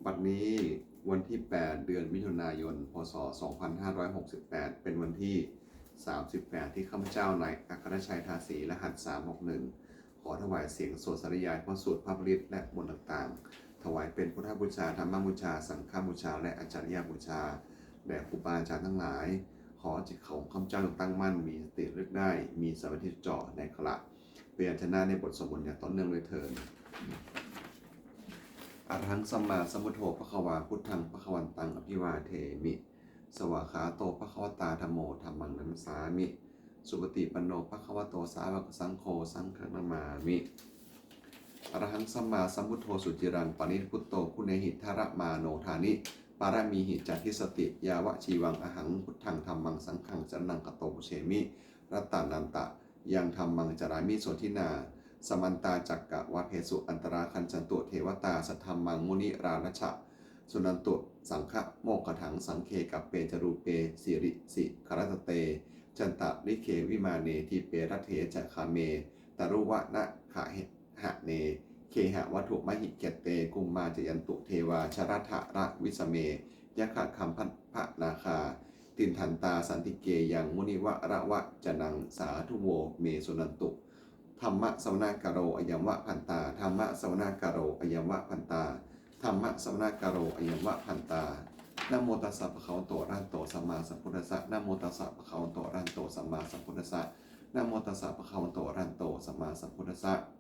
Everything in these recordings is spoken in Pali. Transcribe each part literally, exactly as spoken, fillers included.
บัดนี้วันที่ แปด เดือนมิถุนายน พ.ศ. สองพันห้าร้อยหกสิบแปด เป็นวันที่ สามสิบแปด ที่ข้าพเจ้านายอัครชัย ทาสี รหัส สามหกหนึ่ง ขอถวายเสียงสวดสาธยายพระสูตรพระปริตรและมนต์ต่างๆ ถวายเป็นพุทธบูชา ธรรมบูชา สังฆบูชา และอาจาริยบูชา แด่ครูบาอาจารย์ทั้งหลาย ขอจิตของข้าพเจ้าจงตั้งมั่น มีสติระลึกได้ มีสมาธิจดจ่อในอักขระพยัญชนะในบทสวดมนต์อย่างต่อเนื่องด้วยเทอญ Arahaṃ sammāsambuddho bhagavā, buddhaṃ bhagavantaṃ abhivādemi. Svākkhāto bhagavatā dhammo, dhammaṃ namassāmi. Supaṭipanno bhagavato sāvakasaṅgho, saṅghaṃ namāmi. Arahaṃ sammāsambuddho suciraṃ paṇidhibhūto, guṇehi dharamāno dāni, pāramīhi ca dissati, yāvajīvaṃ ahaṃ buddhaṃ dhammaṃ saṅghaṃ saraṇaṃ gatomu cemi. Ratananta yaṃ dhammaṃ carāmi sotthinā, samantā cakkavāḷesu antarā gacchantu devatā, saddhammaṃ munirājassa suṇantu saggamokkhadaṃ. Sagge kāme ca rūpe girisikharataṭe cantalikkhe vimāne, dīpe raṭṭhe ca gāme taruvanagahane gehavatthumhi khette, bhummā cāyantu devā jalathalavisame yakkhagandhabbanāgā, tiṭṭhantā santike yaṃ munivaravacanaṃ sādhavo me suṇantu. Dhammassavanakālo ayambhadantā. Dhammassavanakālo ayambhadantā. Dhammassavanakālo ayambhadantā. Namo tassa bhagavato arahato sammāsambuddhassa. Namo tassa bhagavato arahato sammāsambuddhassa. Namo tassa bhagavato arahato sammāsambuddhassa.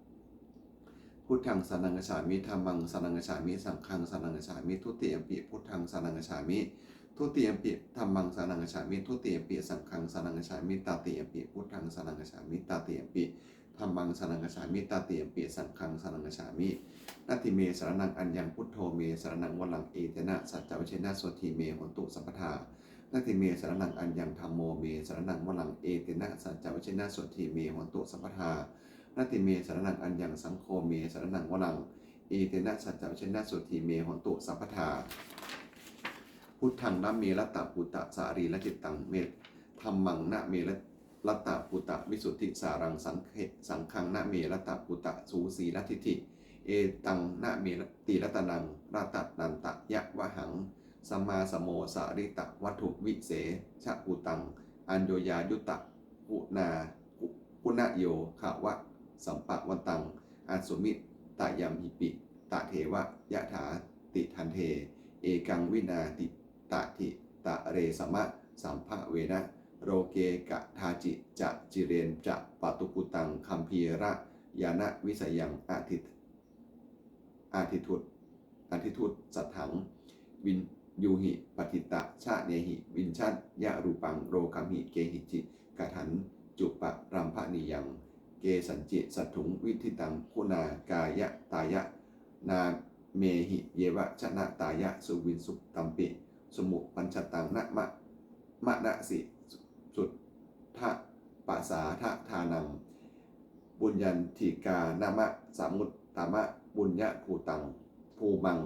Buddhaṃ saraṇaṃ gacchāmi. Dhammaṃ saraṇaṃ gacchāmi. Saṅghaṃ saraṇaṃ gacchāmi. Dutiyampi buddhaṃ saraṇaṃ gacchāmi. Dutiyampi dhammaṃ saraṇaṃ gacchāmi. Dutiyampi saṅghaṃ saraṇaṃ gacchāmi. Tatiyampi buddhaṃ saraṇaṃ gacchāmi. Tatiyampi dhammaṃ saraṇaṃ gacchāmi. Tatiyampi saṅghaṃ saraṇaṃ gacchāmi. Natthi me saraṇaṃ aññaṃ, buddho me saraṇaṃ varaṃ, etena saccavajjena sotthi me hotu sabbadā. Natthi me saraṇaṃ aññaṃ, dhammo me saraṇaṃ varaṃ, etena saccavajjena sotthi me hotu sabbadā. Natthi me saraṇaṃ aññaṃ, saṅgho me saraṇaṃ varaṃ, etena saccavajjena sotthi me hotu sabbadā. Buddhaṃ name rattaputta sarīracittaṃ me, dhammaṃ name rattaputta visuddhisāraṃ, saṅghe-, saṅghaṃ name rattaputta susiladiṭṭhi, etaṃ name tiratanaṃ ratanantayavahhaṃ, sammāsamosalitvaddu visesabhūtaṃ, aññoyāyutta guṇa-, guṇayogavalappaṃ, asmiṃ tayamhipi tadeva yathā tiṭṭhante, ekaṃ vinā ti-, tatidaresamāsabhavena, loke kadāci ca cireñca paṭibujjhaṃ, gambhīrañāṇavisayaṃ adhi-, adhitut-, adhitusaṭṭhaṃ, viññūhi paṇḍitajanehi, viñjayyarūpaṃ lokamhi kehici, kathānañcupalambanīyaṃ, kesañci sadduṃ vidiṭṭhaṃ guṇākāyatāya, nāmehi yeva janatāya suviññūtampi, sumupaññataṃ nama-, manasi suddhapasādaṭhānaṃ, puññakkhettaṃ namassāmuttamapuññabhūtaṃ bhūmaṃ.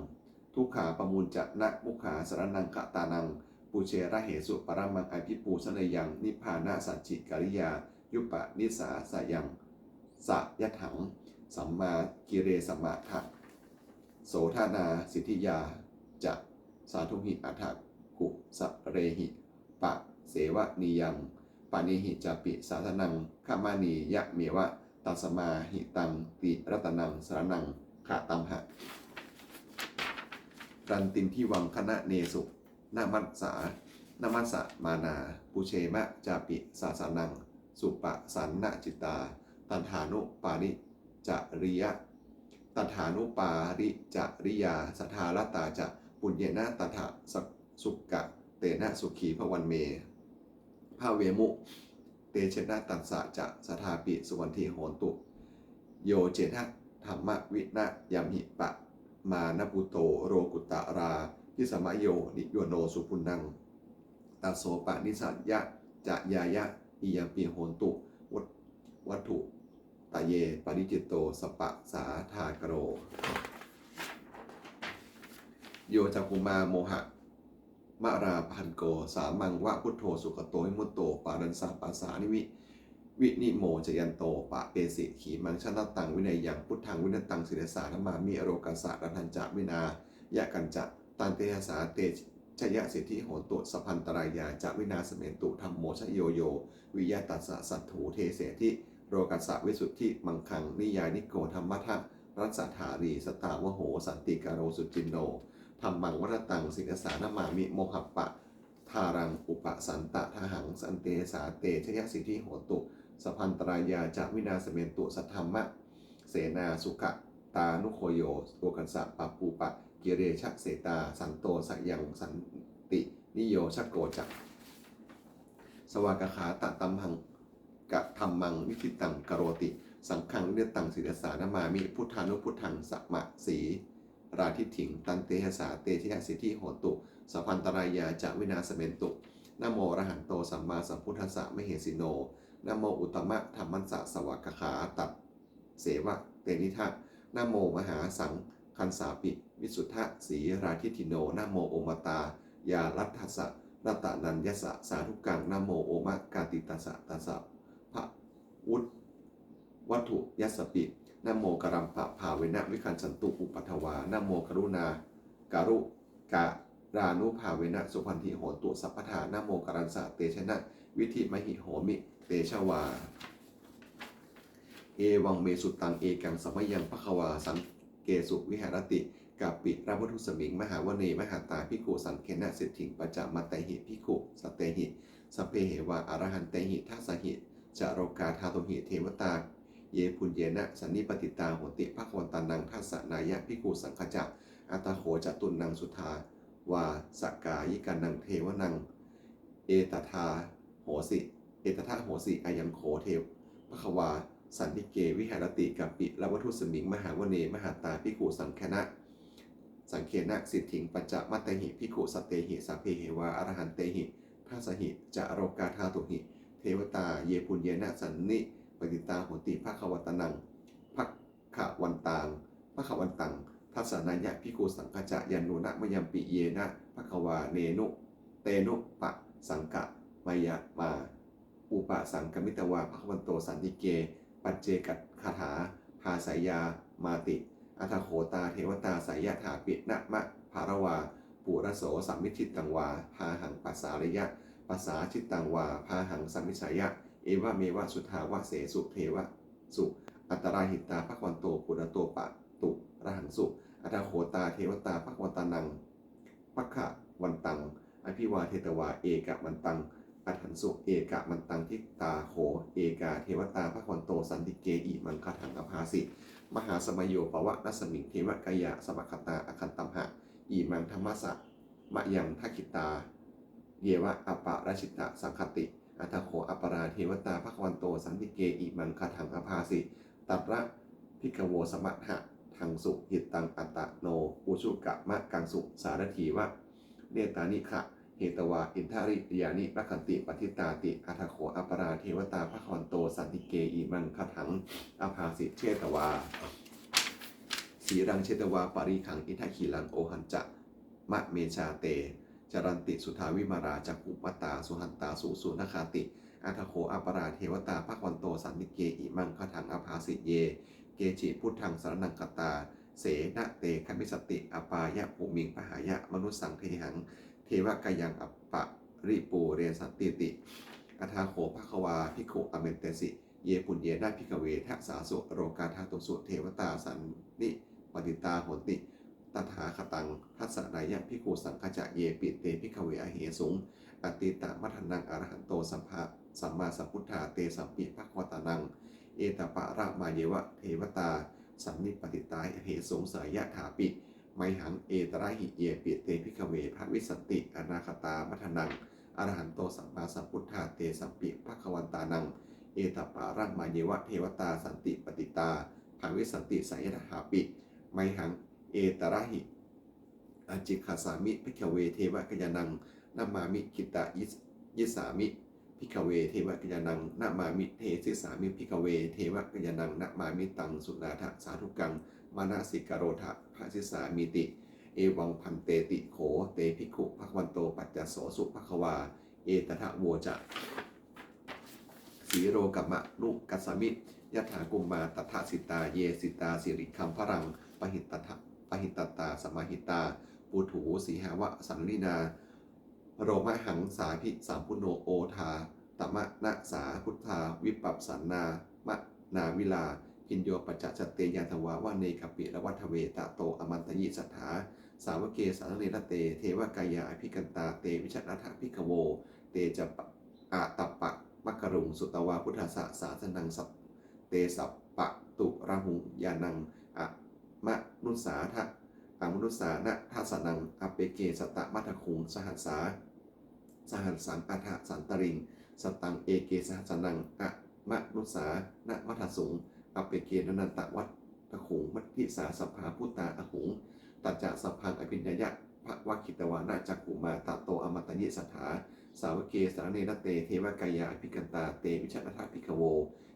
Dukkhā pamuñca na mukkhā saraṇaṃ gatānaṃ, pūjerahesu paramaṃ abhipūjanīyaṃ, nibbānasacchikiriyāyupanissayaṃ seyyathāṃ, sammākilesamattha sodhanāsiddhiyā ca, sādhūhi atthakusalehi pasevanīyaṃ, pāṇinehī capi sāsanaṃ rakkhanīyameva, tasmā hi taṃ tiratanaṃ saraṇaṃ gatamha. Rantiṃ dīvaṃ gaṇanesu namassā, namassamānā, pūjema capi sāsanaṃ suppasannacittā, tathānupāri cariya-, tathānupāricariyā sadā ratā ca, puññena tathā sa-, sugatena sukhī bhavan me. Bhavemu tejena tassa ca sadāpi suvatthi hotu, yo cena dhammavinayamhi pamāṇaputo lokuttaro bhismāyo niyono supuṇṇaṃ, tasopanissayañāya iyampi hotu vat-, vatthuttaye paricito sappasādākāro. Yo cakkhumā mohamalāpako, sāmaṃ va buddho sugato vimutto, pāṇassapāsā nivi-, vinimocayanto, pāpesi khīmaṃ janataṃ vineyyaṃ, buddhaṃ vinataṃ sirasā namāmi, lokassa rakkhañca vinā yakañca, tantejasā te jayasiddhi hotu, sabbantarāyā ca vināsamentu. Dhammo dhajo yo viya tassa satthu, deseti lokassa visuddhimaggānaṃ, niyyāniko dhammadharassa dhārī, sātāvaho santikaro suciṇṇo, dhammaṃ varantaṃ sirasā namāmi. Mohappadālaṃ upasantadāhaṃ, tantejasā te jayasiddhi hotu, sabbantarāyā ca vināsamentu. Saddhammasenā sugatānugo yo, lokassa pāpūpakilesajetā, santo sayaṃ santiniyojako ca, svākkhātadhammaṃ ka dhammaṃ viditaṃ karoti, saṅghaṃ viditaṃ sirasā namāmi. Buddhānubuddhaṃ samasīladiṭṭhiṃ, tantejasā te jayasiddhi hotu, sabbantarāyā ca vināsamentu. Namo arahanto sammāsambuddhassa mahesino, namo uttamadhammassa svākkhātasseva tenidha, namo mahāsaṅghassāpi visuddhasīladiṭṭhino, namo omakātītassa ratanattayassa sādhukaṃ, namo omakātītassa tassa bhagavattuyassapi, namo ārappabhāvena vigacchantu upaddavā, namo karuṇā karukarānubhāvena suvatthi hotu sabbadā, namo ārassa tejena vidhimhi homi tejavā. Evaṃ me sutaṃ. Ekaṃ samayaṃ bhagavā sakkesu viharati kapilavatthusmiṃ mahāvane mahatā bhikkhusaṅghena saddhiṃ pañcamattehi bhikkhusatehi sabbeheva arahantehi. Dasahi ca lokadhātūhi devatā yebhuyyena sannipatitā honti bhagavantaṃ dassanāya bhikkhusaṅghañca. Atha kho catunnaṃ suddhāvāsakāyikānaṃ devānaṃ etadahosi, etadahosi: ayaṃ kho bhagavā santike viharati kapilavatthusmiṃ mahāvane mahatā bhikkhusaṅghena, saṅghena saddhiṃ pañcamattehi bhikkhusatehi sabbeheva arahantehi. Dasahi ca lokadhātūhi devatā yebhuyyena sannipatitā honti bhagavantaṃ, bhagavantaṃ, bhagavantaṃ dassanāya bhikkhusaṅghañca. Yannūna mayampi yena bhagavātenupasaṅkameyyāma upasaṅkamitvā bhagavato santike paccekagāthā bhāseyyāmāti. Atha kho tā devatā seyyathāpi nāma balavā puraso sammiñjitaṃ vā bāhaṃ pasāreyya, pasāritaṃ vā bāhaṃ sammiñjeyya, evameva suddhāvāsesu devesu antarahitā bhagavato purato pāturahaṃsu. Atha kho tā devatā bhagavantaṃ, bhagavantaṃ abhivādetvā ekamantaṃ aṭṭhaṃsu. Ekamantaṃ ṭhitā kho ekā devatā bhagavato santike imaṃ gāthaṃ abhāsi: Mahāsamayo pavanasmiṃ, devakāyā samāgatā; āgatamha imaṃ dhammasamayaṃ, dakkhitāyeva aparājitasaṅghanti. Atha kho aparā devatā bhagavato santike imaṃ gāthaṃ abhāsi: Tatra bhikkhavo samādahaṃsu, cittaṃ attano ujukamakaṃsu; sārathīva nettāni gahetvā, indriyāni rakkhanti paṇḍitāti. Atha kho aparā devatā bhagavato santike imaṃ gāthaṃ abhāsi: Chetvā khīlaṃ chetvā palighaṃ, indakhīlaṃ ohaccamanejā; te caranti suddhā vimalā, cakkhumatā sudantā susunāgāti. Atha kho aparā devatā bhagavato santike imaṃ gāthaṃ abhāsi: Ye keci buddhaṃ saraṇaṃ gatāse, na te gamissanti apāyabhūmiṃ; pahāya mānusaṃ dehaṃ, devakāyaṃ paripūressantīti. Atha kho bhagavā bhikkhū āmantesi: Yebhuyyena bhikkhave dasasu lokadhātūsu devatā sannipatitā honti tathāgataṃ dassanāya bhikkhusaṅghañca. Yepi te bhikkhave ahesuṃ atītamaddhānaṃ arahanto sammāsambuddhā, tesampi bhagavantānaṃ etaparamāyeva devatā sannipatitā ahesuṃ, seyyathāpi mayhaṃ etarahi. Yepi te bhikkhave bhavissanti anāgatamaddhānaṃ arahanto sammāsambuddhā, tesampi bhagavantānaṃ etaparamāyeva devatā sannipatitā bhavissanti, seyyathāpi mayhaṃ etarahi. Ācikkhissāmi bhikkhave devakāyānaṃ namāni; kittayissāmi bhikkhave devakāyānaṃ namāni; desissāmi bhikkhave devakāyānaṃ namāni. Taṃ suṇātha sādhukaṃ manasikarotha bhāsissāmīti. Evaṃ bhanteti kho te bhikkhū bhagavato paccassosuṃ. Bhagavā etadavoca: Silokamanukassāmi, yattha bhummā tadassitā; ye sitā girigabbharaṃ, pahitattā pahitattā samāhitā. puthū sīhāva sallīnā, lomahaṃsābhisambhuno odātamanasā, suddhā vippasannamanāvilā, bhiyyo pañcasate ñatvā vane kāpilavatthave. Tato āmantayi satthā sāvake sāsane rate, devakāyā abhikkantā te vijānātha bhikkhavo. Te ca ātappamakaruṃ sutvā buddhassa sāsanaṃ, te sabbadurahuṃ ñāṇaṃ amanussāna dassanaṃ, appeke satamaddakkhuṃ sahassā sahassaṃ atha sattariṃ, sataṃ eke sahassānaṃ amanussānamaddasuṃ, appeke nānattavatthuṃ disā sabbā phuṭā ahuṃ. Tañca sabbaṃ abhiññāya vavakkhitvāna cakkhumā, tato āmantayi satthā sāvake sāsane rate, devakāyā abhikkantā te vijānātha bhikkhavo.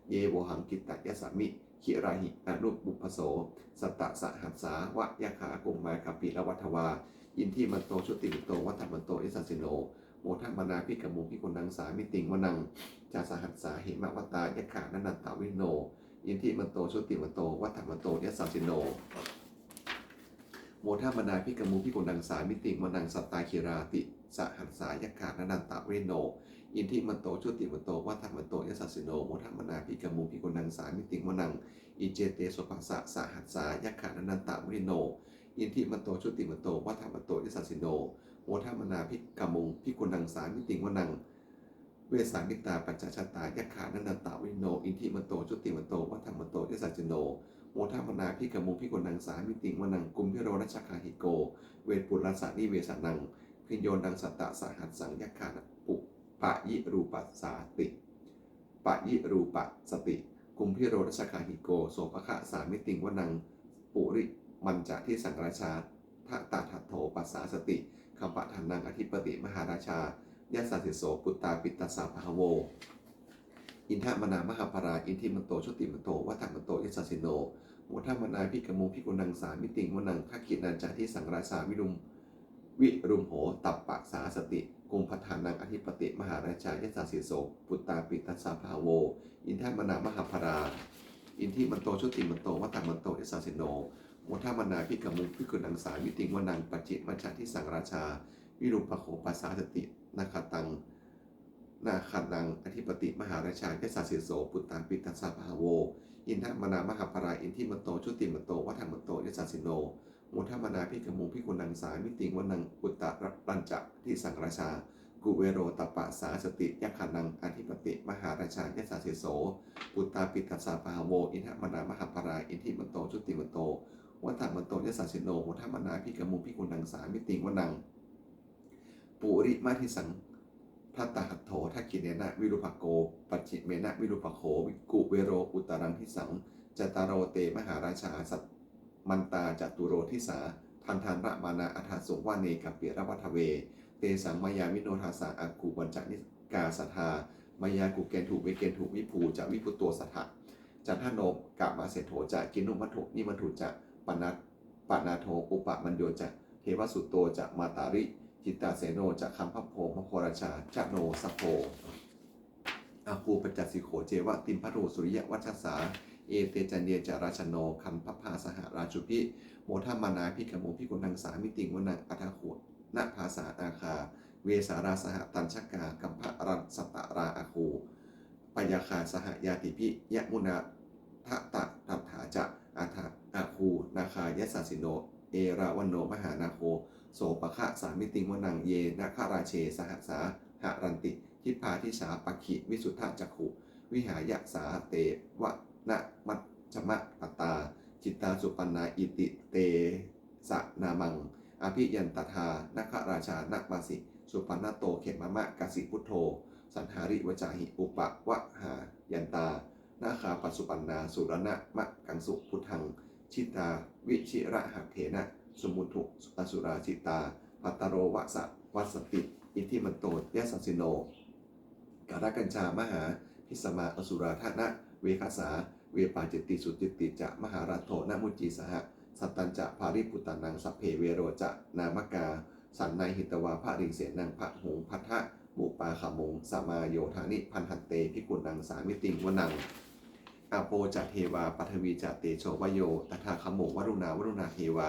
Ye vohaṃ kittayissāmi girāhi anupubbaso, sattasahassā va yakkhā bhummā kāpilavatthavā, iddhimanto jutimanto vaṇṇavanto yasassino, modamānā abhikkāmuṃ bhikkhūnaṃ samitiṃ vanaṃ. Chasahassā hemavatā yakkhā nānattavaṇṇino, iddhimanto jutimanto vaṇṇavanto yasassino, modamānā abhikkāmuṃ bhikkhūnaṃ samitiṃ vanaṃ. Sātāgirā tisahassā yakkhā nānattavaṇṇino, iddhimanto jutimanto vaṇṇavanto yasassino, modamānā abhikkāmuṃ bhikkhūnaṃ samitiṃ vanaṃ. Iccete soḷasasahassā yakkhā nānattavaṇṇino, iddhimanto jutimanto vaṇṇavanto yasassino, modamānā abhikkāmuṃ bhikkhūnaṃ samitiṃ vanaṃ. Vessāmittā pañcasatā yakkhā nānattavaṇṇino, iddhimanto jutimanto vaṇṇavanto yasassino, modamānā abhikkāmuṃ bhikkhūnaṃ samitiṃ vanaṃ. Kumbhīro rājagahiko vepullassa nivesanaṃ, bhiyyo naṃ satasahassaṃ yakkhā payirupāsati, payirupāsati. Kumbhīro rājagahiko sopāga samitiṃ vanaṃ. Purimañca disaṃ rājā dhataraṭṭho pasāsati, gandhabbānaṃ ādhipati mahārājā yasassi so. Puttāpi tassa bahavo indanāmā mahabbalā, iddhimanto jutimanto vaṇṇavanto yasassino, modamānā abhikkāmuṃ bhikkhūnaṃ samitiṃ vanaṃ. Dakkhiṇañca disaṃ rājā virū virūḷho tappasāsati, kumbhaṇḍānaṃ ādhipati mahārājā yasassi so. Puttāpi tassa bahavo indanāmā mahabbalā, iddhimanto jutimanto vaṇṇavanto yasassino, modamānā abhikkāmuṃ bhikkhūnaṃ samitiṃ vanaṃ. Pacchimañca disaṃ rājā virūpakkho pasāsati, nāghaṇḍānaṃ ādhipati mahārājā yasassi so. Puttāpi tassa bahavo indanāmā mahabbalā, iddhimanto jutimanto vaṇṇavanto yasassino, modamānā abhikkāmuṃ bhikkhūnaṃ samitiṃ vanaṃ. Uttarañca disaṃ rājā kuvero tappasāsati, yakkhānaṃ ādhipati mahārājā yasassi so. Puttāpi tassa bahavo indanāmā mahabbalā, iddhimanto jutimanto vaṇṇavanto yasassino, modamānā abhikkāmuṃ bhikkhūnaṃ samitiṃ vanaṃ. Purimadisaṃ dhataraṭṭho dakkhiṇena virūpakkho, pacchimena virūpakkho kuvero uttaraṃ disaṃ. Cattāro te mahārājā samantā caturo disā, daddallamānā aṭṭhaṃsu vane kāpilavatthave. Tesaṃ māyāvino dāsā āgū vañcanikā saṭhā, māyā kuṭeṇḍu veṭeṇḍu viṭū ca viṭuṭo saha. Candano kāmaseṭṭho ca kinnughaṇḍu nighaṇḍu ca, pana panādo opamañño ca devasūto ca mātali, cittaseno ca gandhabbo naḷo rājā janosabho, āgū pañcasikho ceva timbarū suriyavaccasā. Ete caññe ca rājāno gandhabbā saha rājubhi, modamānā abhikkāmuṃ bhikkhūnaṃ samitiṃ vanaṃ. Athāgū nābhasā nāgā vesālā saha tacchakā, kambalassatarā āgū pāyāgā saha ñātibhi. Yāmunā dhataraṭṭhā ca athāgū nāgā yasassino, erāvaṇo mahānāgo sopāga samitiṃ vanaṃ. Ye nāgarāje sahasā haranti dibbā dijā pakkhi visuddhacakkhū, vehāyasā te vanamajjhapattā, citrā supaṇṇā iti tesa nāmaṃ. Abhayantadā nāgarājānamāsi, supaṇṇato khemamakāsi buddho, saṇhārivajāhi upavhayantā nāgā pasupaṇṇā saraṇamakaṃsu buddhaṃ. Jitā vijitasaṅghaṃ sumuñca asurā sitā, bhātaro vāsavassati iddhimanto yasassino. Kālakañjā mahābhismā asurā dānaveghasā, vepacitti sucitti ca pahārādo namucī saha. Satañca baliputtānaṃ sabbe verocanāmakā, sannayhitvā baliṃ senaṃ rāhubhaddamupāgamuṃ, samayodāni bhaddante bhikkhūnaṃ samitiṃ vanaṃ. Āpo ca devā paṭhavī ca tejo vāyo tadāgamuṃ, varuṇā vāruṇā devā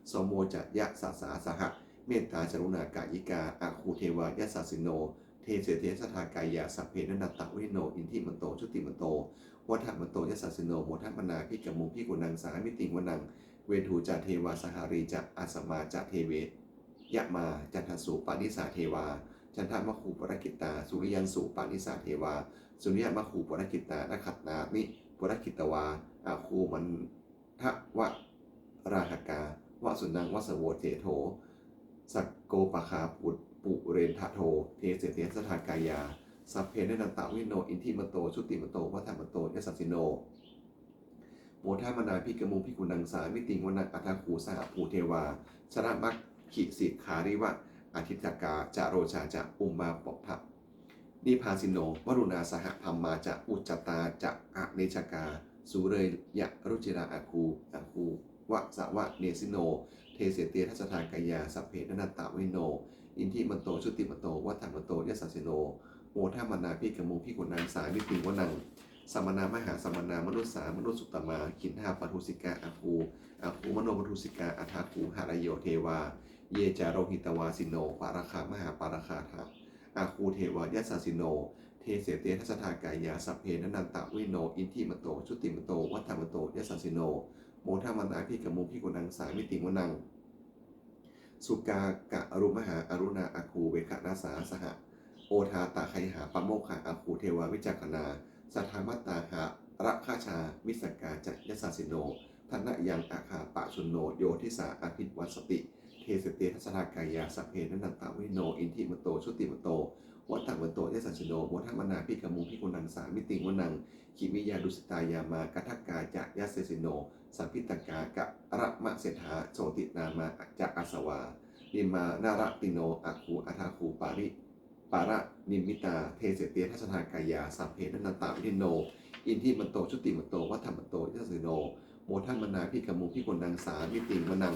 Somo ca yasasā saha, mettā karuṇākāyikā, āgū devā yasassino, desete dasadhā kāyā, sabbe nānattavaṇṇino, iddhimanto jutimanto, vaṇṇavanto yasassino, modamānā abhikkāmuṃ, bhikkhūnaṃ samitiṃ vanaṃ. Veṇḍū ca devā sahalī ca, asamā ca devā yamā, candassūpanisā devā, candamāgū purakkhitā, suriyassūpanisā devā, suriyamāgū purakkhitā, nakkhattāni purakkhitvā, āgū mandavalāhakā, vasūnaṃ vāsavo seṭṭho, sakkopāga pu-, purendado, desete dasadhā kāyā, sabbe nānattavaṇṇino, iddhimanto jutimanto, vaṇṇavanto yasassino, modamānā abhikkāmuṃ, bhikkhūnaṃ samitiṃ vanaṃ. Athāgū sahabhū devā, jalamaggisikhāriva, ariṭṭhakā ca rojā ca, ummāpupphanibhāsino, varuṇā sahadhammā ca, ujjhatā ca anejakā, sūleyyarucirā āgū, āgū vāsavanesino, desete dasadhā kāyā, sabbe nānattavaṇṇino, iddhimanto jutimanto, vaṇṇavanto yasassino, modamānā abhikkāmuṃ, bhikkhūnaṃ samitiṃ vanaṃ. Samānā mahāsamānā, mānusā mānusuttamā, khiḍḍāpadosikā āgū, āgū manopadosikā, athāgū harayo devā, ye ca lohitavāsino, pāragā mahāpāragā, āgū devā yasassino, desete dasadhā kāyā, sabbe nānattavaṇṇino, iddhimanto jutimanto, vaṇṇavanto yasassino, modamānā abhikkāmuṃ, bhikkhūnaṃ samitiṃ vanaṃ. Sukkā karumhā aruṇā, āgū veghanasā saha, odātagayhā pāmokkhā, āgū devā vicakkhaṇā, sadāmattā hāragajā, missakā ca yasassino, thanayaṃ āgā pajjunno, yo disā abhivassati, desete dasadhā kāyā, sabbe nānattavaṇṇino, iddhimanto jutimanto, vaṇṇavanto yasassino, modamānā abhikkāmuṃ, bhikkhūnaṃ samitiṃ vanaṃ. Khemiyā tusitā yāmā, kaṭṭhakā ca yasassino, lambitakā karamaseṭṭhā, jotināmā ca āsavā, nimmānaratino āgū, athāgū pari- paranimmitā, desete dasadhā kāyā, sabbe nānattavaṇṇino, iddhimanto jutimanto, vaṇṇavanto yasassino, modamānā abhikkāmuṃ, bhikkhūnaṃ samitiṃ vanaṃ.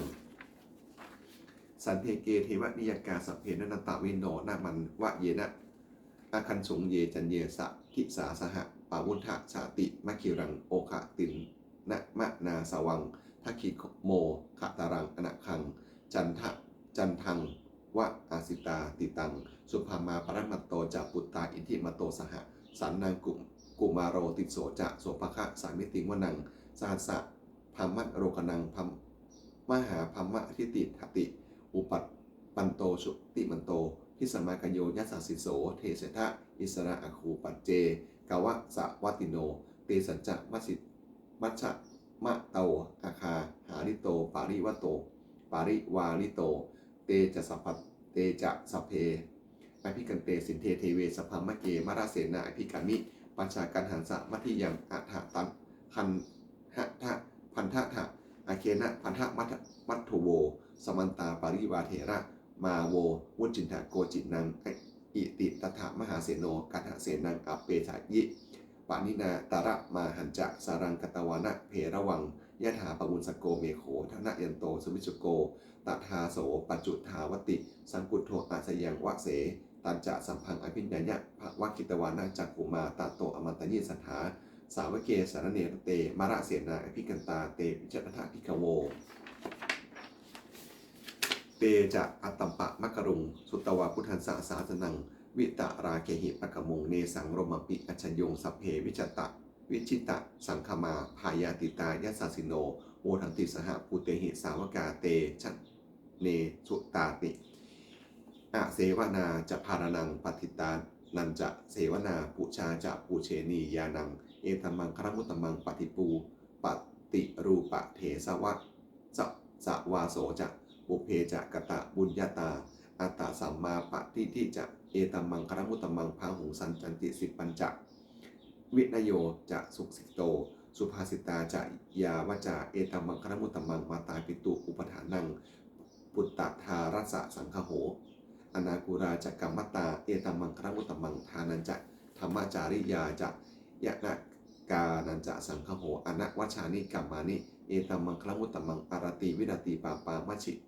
Santike devanikāyā, sabbe nānattavaṇṇino, nāmanvayena āgañchuṃ, ye caññe sadisā saha, pavutthajātimakhīlaṃ, oghatiṇṇamanāsavaṃ, dakkhemoghataraṃ nāgaṃ, canda- candaṃva asitātitaṃ, subrahmā paramatto ca, puttā iddhimato saha, sanaṅkumāro tisso ca, sopāga samitiṃ vanaṃ. Sahassabrahmalokānaṃ brahmā mahābrahmābhitiṭṭhati, upapanno jutimanto, bhismākāyo yasassi so, desete issarā āgū, paccekavasavattino, tesañca majjha- majjhato āgā, hārito parivārito, parivārito, te ca sabbe, te ca sabbe abhikkante, sinde deve sabrahmake, mārasenā abhikkāmi, passa kaṇhassa mandiyaṃ, aṭṭha- kaṇhatha bandhatha, āgena bandhamatthu vo, samantā parivāretha, mā vo muñcittha koci naṃ. Iti tattha mahāseno, kaṇhasenaṃ apesayi, pāṇinā talamāhacca, saraṃ katvāna bheravaṃ, yathā pāvussako megho, thanayanto savijjuko, tadā so paccudāvatti, saṅkuddho asayaṃvase. Tañca sabbaṃ abhiññāya, vavakkhitvāna cakkhumā, tato āmantayi satthā, sāvake sāsane rate, mārasenā abhikkantā, te vijānātha bhikkhavo. Te ca ātappamakaruṃ, sutvā buddhassa sāsanaṃ, vītarāgehi pakkāmuṃ, nesaṃ lomampi iñjayuṃ. Sabbe vijita- vijitasaṅgāmā, bhayātītā yasassino, modanti saha bhūtehi, sāvakā te janesutāti. Asevanā ca bālānaṃ, paṇḍitānañca sevanā, pūjā ca pūjenīyānaṃ, etammaṅgalamuttamaṃ. Paṭirū- paṭirūpadesavāso ca, pubbe ca katapuññatā, attasammāpaṇidhi ca, etammaṅgalamuttamaṃ. Bāhuṃ saccanti sippañca, vinayo ca susikkhito, subhāsitā ca yā vācā, etammaṅgalamuttamaṃ. Mātāpituupaṭṭhānaṃ, puttadārassa saṅgaho, anākulā ca kammantā, etammaṅgalamuttamaṃ. Dānañca dhammacariyā ca, ñāṇānañca saṅgaho, anavajjāni kammāni, etammaṅgalamuttamaṃ. Āratī viratī pāpā, majjhi-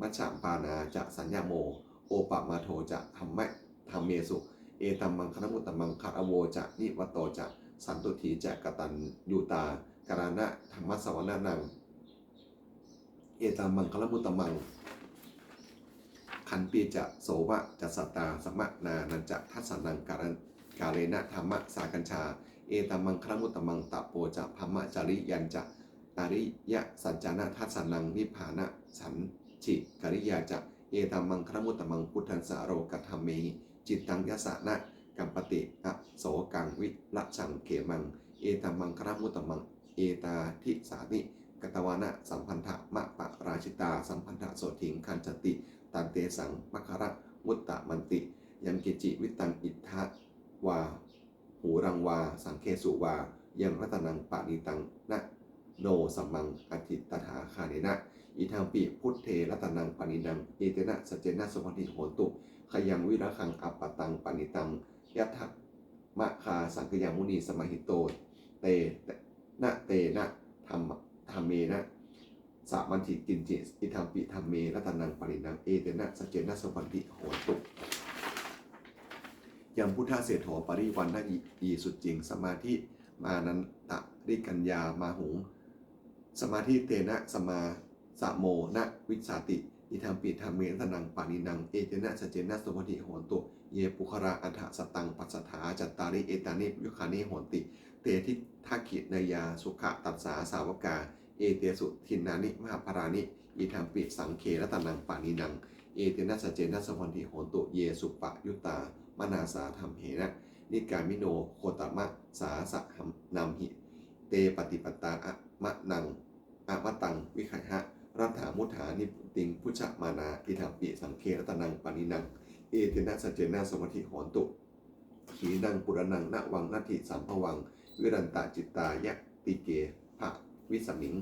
majjapānā ca saññamo, appamādo ca dhamme- dhammesu, etammaṅgalamuttamaṃ. Gāravo ca nivāto ca, santuṭṭhī ca kataññutā, kalyāṇadhammassavanaṃ, Etam maṅgalam uttamaṃ. Khanti ca sovacassatā samaṇānañca dassanaṃ kāle kālena dhammasākacchā. Etam maṅgalam uttamaṃ. Tapo ca brahmacariyañca ariyasaccāna dassanaṃ nibbānasacchikiriyā ca. Etam maṅgalam uttamaṃ. Phuṭṭhassa lokadhammehi cittaṃ yassa na kampati asokaṃ virajaṃ khemaṃ. Etam maṅgalam uttamaṃ. Etādisāni katvāna sabbattha-maparājitā sabbattha sotthiṃ gacchanti tantesaṃ maṅgalamuttamanti. Yaṅkiñci vittaṃ idha vā huraṃ vā saṅghesu vā yaṃ ratanaṃ paṇītaṃ na no samaṃ atthi tathāgatena. Idampi buddhe ratanaṃ paṇītaṃ etena saccena suvatthi hotu. Khayaṃ virāgaṃ amataṃ paṇītaṃ yadajjhagā sakyamunī samāhito. Tena tena dhammena samatthi kiñci. Idampi dhamme ratanaṃ paṇītaṃ etena saccena suvatthi hotu. Yambuddhaseṭṭho parivaṇṇayī suciṃ samādhimānantarikaññamāhu. Samādhitena samo na vijjati. Idampi dhamme ratanaṃ paṇītaṃ etena saccena suvatthi hotu. Ye puggalā aṭṭha sataṃ pasatthā cattāri etāni yugāni honti. Te dakkhiṇeyyā sugatassa sāvakā etesu dinnāni mahapphalāni. Idampi saṅghe ratanaṃ paṇītaṃ etena saccena suvatthi hotu. Ye suppayuttā manasā daḷhena nikkāmino gotamasāsanamhi te pattipattā amataṃ amataṃ vigayha laddhā mudhā nibbutiṃ bhuñjamānā. Idampi saṅghe ratanaṃ paṇītaṃ etena saccena suvatthi hotu. Khīṇaṃ purāṇaṃ navaṃ natthi sambhavaṃ virattacittāyatike bhavasmiṃ.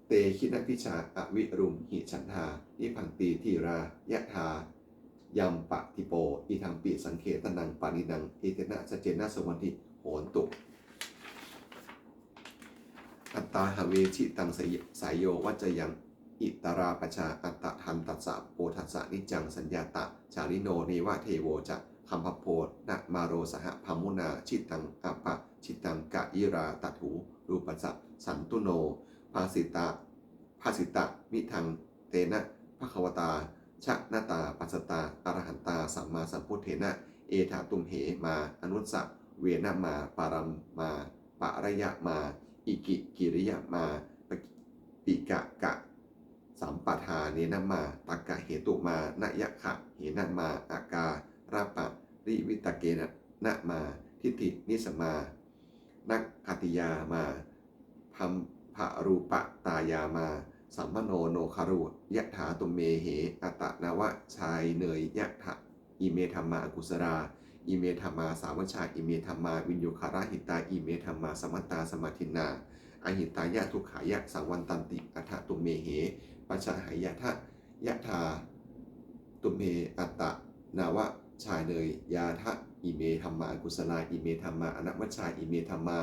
Te khīṇabījā avirūḷhichandā nibbanti dhīrā yathāyampadīpo. Idampi saṅghe ratanaṃ paṇītaṃ etena saccena suvatthi hotu. Atthāhave jitaṃ seyyo vajjeyyaṃ itarā pajā attadantassa bodhassa niccaṃ. Saññatacārino neva devo ca gandhabbo naḷo saha brahmunā jitaṃ apajitaṃ kayirā tathū rūpassa santuṇo. Bhāsita bhāsitamidaṃ tena bhagavatā jānatā passatā arahantā sammāsambuddhena. Etha tumhe mā anussavenamā paramā pārayamā ikikiriyamā pīkakasampadanenamā takkahetumā nāyakagahena mā akālaparivittakena mā diṭṭhinisamā nakkhattiyā mā brahmalūpatāyā mā samāno no khāro. Yathā tumhe attanavajjāyine yathā ime dhammā akusalā, ime dhammā saṃvajjā, ime dhammā viññugarahitā, ime dhammā samattā samādinnā ahitāya dukkhāya saṃvattanti. Atha tumhe pajānāya yathā tumhe attanavajjāyine yathā ime dhammā akusalā, ime dhammā anavajjā, ime dhammā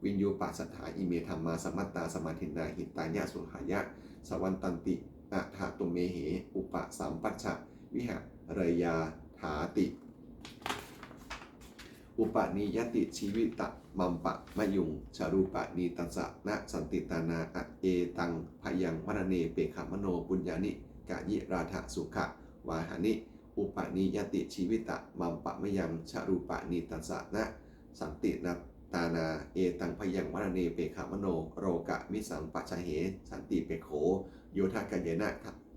viññuppasatthā, ime dhammā samattā samādinnā hitāya sukhāya saṃvattanti. Atha tumhe upasampajja vihareyyāthāti. Upanīyati jīvitamappamāyuṃ ca rūpanītassa na santītānā etaṃ bhayaṃ maraṇe pekkhamāno puññāni kayirātha sukhā vahāni. Upanīyati jīvitamappamāyuṃ ca rūpanītassa na santītānā etaṃ bhayaṃ maraṇe pekkhamāno lokamissaṃ pajāhe santipekkho. Yo dakkhaṇena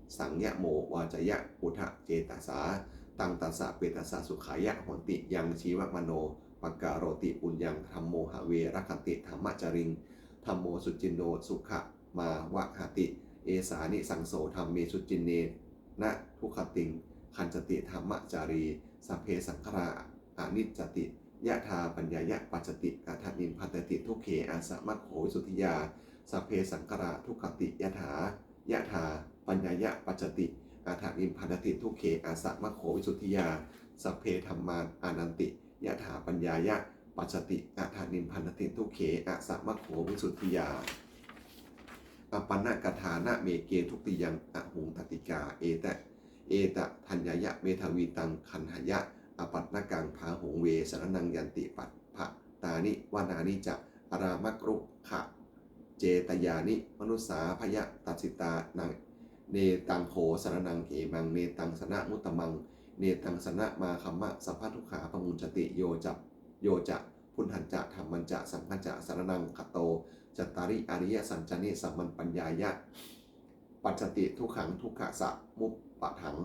saṃyamo vācāya uda cetasā taṃ tassa petāssa sukhāya honti. Yaṃ jīvamāno pakaroti puññaṃ dhammo have rakkhati dhammacariṃ. Dhammo suciṇṇo sukhamāvahati esānisaṃso dhamme suciṇṇena dugatiṃ gacchanti dhammacari. Sabbe saṅkhārā aniccāti yadā paññāya passati atha nibbindati dukkhe asaṅkhāriṃsu visuddhiyā. Sabbe saṅkhārā dukkhāti yadā yadā paññāya passati atha nibbindati dukkhe asaṅkhāriṃsu visuddhiyā. Sabbe dhammā anattāti yadā paññāya passati atha nibbindati dukkhe asaṅkhāriṃsu visuddhiyā. Appannakaṭṭhā nānāvide duttiyaṃ ahuṃ tatthikā etaṃ etadaññāya medhāvī taṃ gaṇhāya appannakaṃ bāhuṃ ve saraṇaṃ yanti. Pubbatāni vanāni ca arāmarukkha cetyāni manussā bhayatassitā. Netaṃ kho saraṇaṃ khemaṃ, netaṃ saraṇamuttamaṃ, netaṃ saraṇamāgamma, sabbadukkhā pamuñcati. Yo ca, yo ca buddhañca dhammañca saṅghañca saraṇaṃ gato, cattāri ariyasaccāni sammapaññāya passati dukkhaṃ dukkhasamuppadaṃ,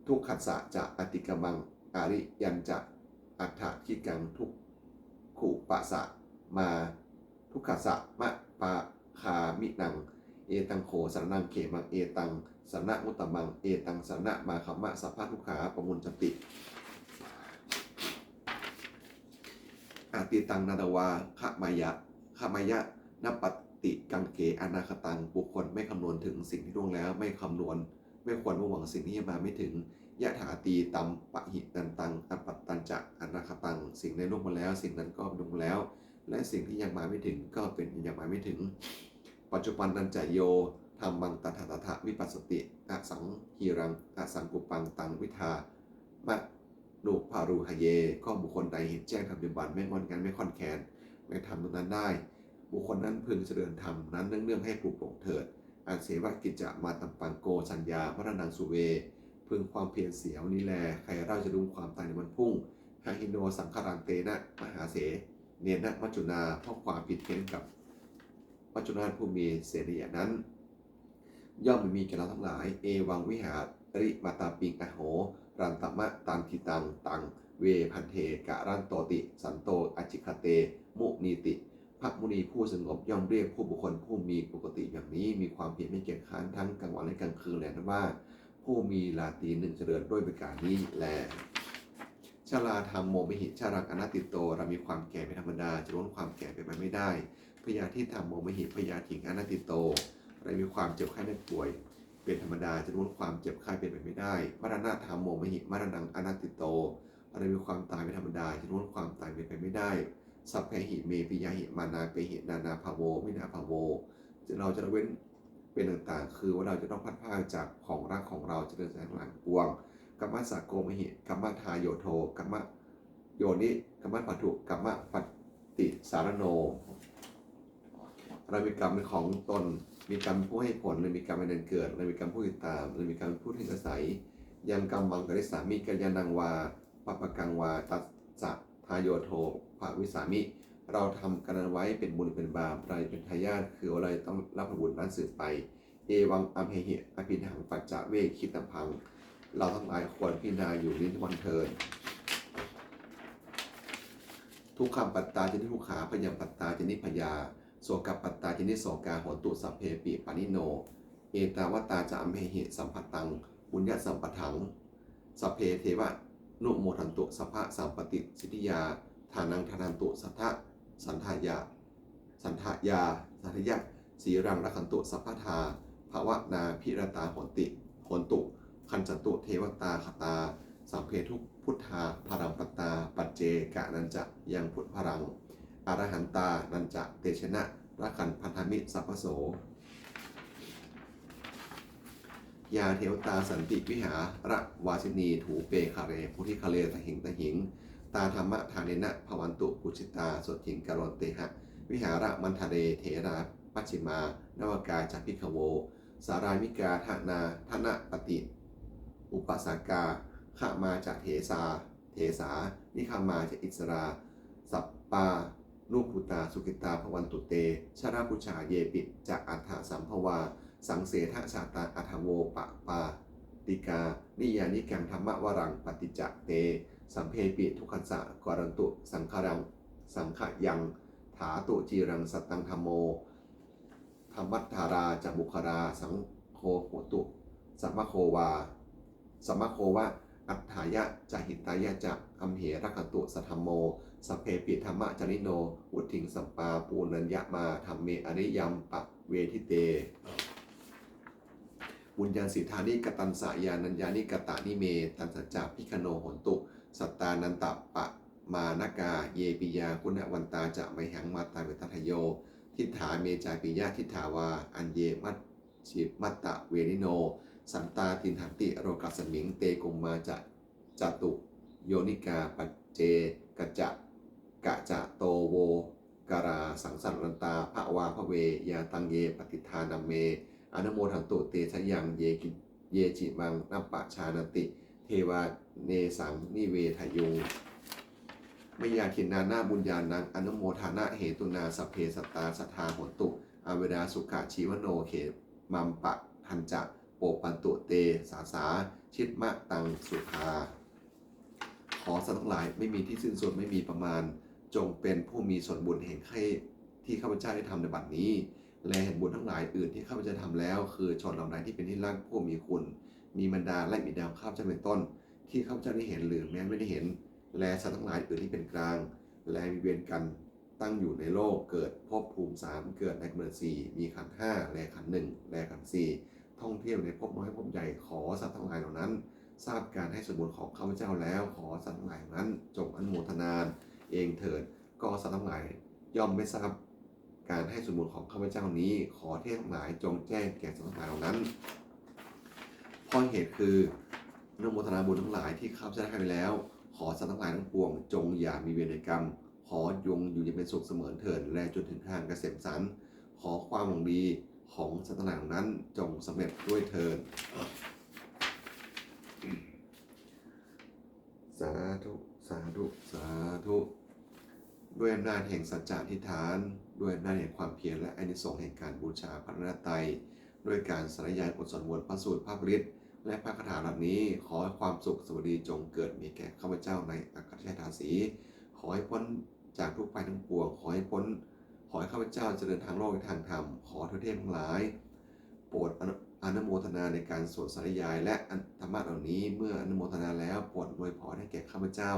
dukkhassa ca atikkamaṃ ariyañca aṭṭhaṅgikaṃ dukkhūpasamā, dukkhasamuppagāminaṃ. Etaṃ kho saraṇaṃ khemaṃ, etaṃ saraṇamuttamaṃ, etaṃ saraṇamāgamma, sabbadukkhā pamuñcati. Atītaṃ natvā gameyya, gameyya nappaṭikaṅkhe anāgataṃ. บุคคลไม่คำนวณถึงสิ่งที่ล่วงแล้ว ไม่คำนวณ ไม่ควรมุ่งหวังสิ่งที่ยังมาไม่ถึง Yadatītampahīnantaṃ, appattañca anāgataṃ. สิ่งใดล่วงมาแล้ว สิ่งนั้นก็เป็นล่วงมาแล้ว และสิ่งที่ยังมาไม่ถึงก็เป็นยังมาไม่ถึง Paccuppannañca yo dhammaṃ tattha tattha vipassati, asaṃhīraṃ asaṅkuppaṃ taṃ viddhā manubrūhaye. ก็บุคคลใดเห็นแจ้งธรรมปัจจุบัน ไม่งอนแงน ไม่คลอนแคลนในธรรมนั้นได้ บุคคลนั้นพึงเจริญธรรมนั้นเนืองๆ ให้ปลุกปลงเถิด Asyeva kiccamātappaṃ ko jaññā maraṇaṃ suve. พึงความเพียรเสียวันนี้แล ใครเล่าจะรู้ความตายในวันพรุ่ง Hīno saṅgarantena mahāsenena maccunā. เพราะความผิดเพี้ยนกับมัจจุราชผู้มีเสนยยะนั้น ย่อมไม่มีแก่เราทั้งหลาย Evaṃ vihārimātāpiṃ ahorattamatanditaṃ, taṃ ve bhaddekarattoti santo ācikkhate munīti. พระมุนีผู้สงบย่อมเรียกผู้บุคคลผู้มีปกติอย่างนี้ มีความเพียรไม่เกียจคร้านทั้งกลางวันและกลางคืนแลนั้นว่า ผู้มีราตรีหนึ่งเจริญด้วยประการนี้แล Jarādhammomhi jaraṃ anatīto. เรามีความแก่เป็นธรรมดา จะล่วงความแก่เป็นไปไม่ได้ Byādhidhammomhi byādhiṃ anatīto. เรามีความเจ็บไข้ได้ป่วยเป็นธรรมดา จะล่วงความเจ็บไข้เป็นไปไม่ได้ Maraṇadhammomhi maraṇaṃ anatīto. เรามีความตายเป็นธรรมดา จะล่วงความตายเป็นไปไม่ได้ Sabbehi me piyehi manāpehi nānābhāvo vinābhāvo. เราจะละเว้นเป็นต่างๆ คือว่าเราจะต้องพลัดพรากจากของรักของเรา จะเดินสายทั้งหลายปวง Kammassakomhi kammadāyādo kammayoni kammabandu kammapaṭisaraṇo. เรามีกรรมเป็นของตน มีกรรมเป็นผู้ให้ผล และมีกรรมเป็นแดนเกิด และมีกรรมผู้ติดตาม และมีกรรมเป็นผู้ที่อาศัย Yaṃ kammaṃ karissāmi kalyāṇaṃ vā pāpakaṃ vā tassa dāyādo bhavissāmi. เราทำกรรมนั้นไว้เป็นบุญเป็นบาป เราเป็นทายาท คือว่าเราจะต้องรับผลบุญนั้นสืบไป Evaṃ amhehi abhiṇhaṃ paccavekkhitabbaṃ. เราทั้งหลายควรพิจารณาอยู่นี้ทุกวันเทอญ Dukkhappattā ca niddukkhā bhayappattā ca nibbhayā, sokappattā ca nissokā hontu sabbepi pāṇino. Ettāvatā ca amhehi sambhataṃ puññasampadaṃ sabbe devānumodantu sabbasampattisiddhiyā. Dānaṃ dadantu saddha saddhāya saddhāya saddhāya, sīlaṃ rakkhantu sabbadā, bhāvanābhiratā honti hontu gacchantu devatāgatā. Sabbe buddhā balappattā paccekānañca yaṃ balaṃ arahantānañca tejena rakkhaṃ bandhāmi sabbaso. Yā devatā santi vihāravāsinī thūpe ghare bodhighare tahiṃ tahiṃ, tā dhammadānena bhavantu pūjitā sotthiṃ karontedha vihāramaṇḍale. Therā majjhimā navakā ca bhikkhavo sārāmikā dānapatī upāsakā, gāmā ca desā desā nigamā ca issarā sappāṇabhūtā sukhitā bhavantu te. Jalābujā yepi ca aṇḍasambhavā saṃsedajātā athavopapātikā, niyyānikaṃ dhammavaraṃ paṭicca te sabbepi dukkhassa karontu saṅkharaṃ saṅkhayaṃ. Ṭhātu ciraṃ sataṃ dhammo dhammaddharā ca puggalā, saṅgho hotu samaggo va samaggo va atthāya ca hitāya ca. Amhe rakkhatu saddhammo sabbepi dhammacārino, vuḍḍhiṃ sampāpuṇeyyāma dhamme ariyappavedite. Puññāni sittāni kataṃsayānaññāni katāni me, taṃsañca bhikkhavo hontu sattānantapamāṇakā. Ye piyā guṇavantā ca mayhaṃ mātāpitādayo, diṭṭhā me ca piyadiṭṭhā vā aññe maj jhimattā vedino, santā tiṭṭhanti lokasmiṃ te bhummā ca catuyonikā, paccekacca kacato vo karā saṃsaranatā bhavā bhave, yā taṃ ye patiṭṭhā namhe anumodantu te ca yaṃ, ye ki- ye cimaṃ napajānanti devānaṃ saṃvedayuṃ. Mayā dinnāna puññānaṃ anumodanahetunā sabbe sattā sadā hontu averā sukhajīvino. Khemaṃ parantu bhovantu te sadā jīvamattaṃ sukhā. ขอสัตว์ทั้งหลายไม่มีที่สิ้นสุดไม่มีประมาณ จงเป็นผู้มีส่วนบุญแห่งข้าที่ข้าพเจ้าได้ทำในบัดนี้ และแห่งบุญทั้งหลายอื่นที่ข้าพเจ้าทำแล้ว คือชนเหล่าใดที่เป็นที่รักผู้มีคุณ มีมารดาและบิดาของข้าพเจ้าเป็นต้น ที่ข้าพเจ้าได้เห็นหรือแม้ไม่ได้เห็น และสัตว์ทั้งหลายอื่นที่เป็นกลาง และมีเวรกันตั้งอยู่ในโลก เกิดภพภูมิสาม เกิดในกำเนิดสี่ มีขันธ์ห้า และขันธ์หนึ่ง และขันธ์สี่ ท่องเที่ยวในภพน้อยภพใหญ่ ขอสัตว์ทั้งหลายเหล่านั้น ทราบการให้ส่วนบุญของข้าพเจ้าแล้ว ขอสัตว์ทั้งหลายเหล่านั้นจงอนุโมทนาเองเถิด ก็สัตว์ทั้งหลายย่อมไม่ทราบการให้ส่วนบุญของข้าพเจ้านี้ ขอเทพทั้งหลายจงแจ้งแก่สัตว์ทั้งหลายเหล่านั้น เพราะเหตุคืออนุโมทนาบุญทั้งหลายที่ข้าพเจ้าได้ให้ไปแล้ว ขอสัตว์ทั้งหลายทั้งปวงจงอย่ามีเวรมีกรรม ขอจงอยู่เย็นเป็นสุขเสมอเถิด และจนถึงทางเกษมสันต์ ขอความหวังดีของสัตว์ทั้งหลายเหล่านั้นจงสำเร็จด้วยเถิด สาธุ สาธุ สาธุ ด้วยอำนาจแห่งสัจจะอธิษฐาน ด้วยอำนาจแห่งความเพียร และอานิสงส์แห่งการบูชาพระรัตนตรัย ด้วยการสาธยายบทสวดมนต์ พระสูตร พระปริตร และพระคาถาเหล่านี้ ขอให้ความสุขสวัสดีจงเกิดมีแก่ข้าพเจ้าในอัครราชธาสี ขอให้พ้นจากทุกข์ภัยทั้งปวง ขอให้พ้น ขอให้ข้าพเจ้าเจริญทางโลกและทางธรรม ขอเทวเทพทั้งหลาย โปรดอนุอนุโมทนาในการสวดสาธยาย และธรรมะเหล่านี้ เมื่ออนุโมทนาแล้ว โปรดอวยพรให้แก่ข้าพเจ้า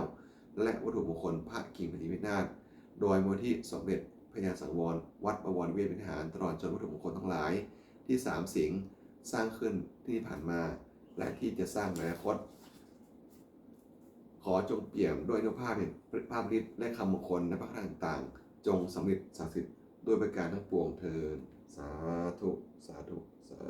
และวัตถุมงคลพระกิ่งมณีวินาศ โดยมูลนิธิสมเด็จพระญาณสังวร วัดบวรนิเวศวิหาร ตลอดจนวัตถุมงคลทั้งหลายที่สามสิงห์สร้างขึ้นที่ผ่านมา และที่จะสร้างในอนาคต ขอจงเปี่ยมด้วยอานุภาพแห่งพระฤทธิ์และคำมงคลในพระคาถาต่างๆ จงสำเร็จศักดิ์สิทธิ์ด้วยประการทั้งปวงเทอญ สาธุ สาธุ สา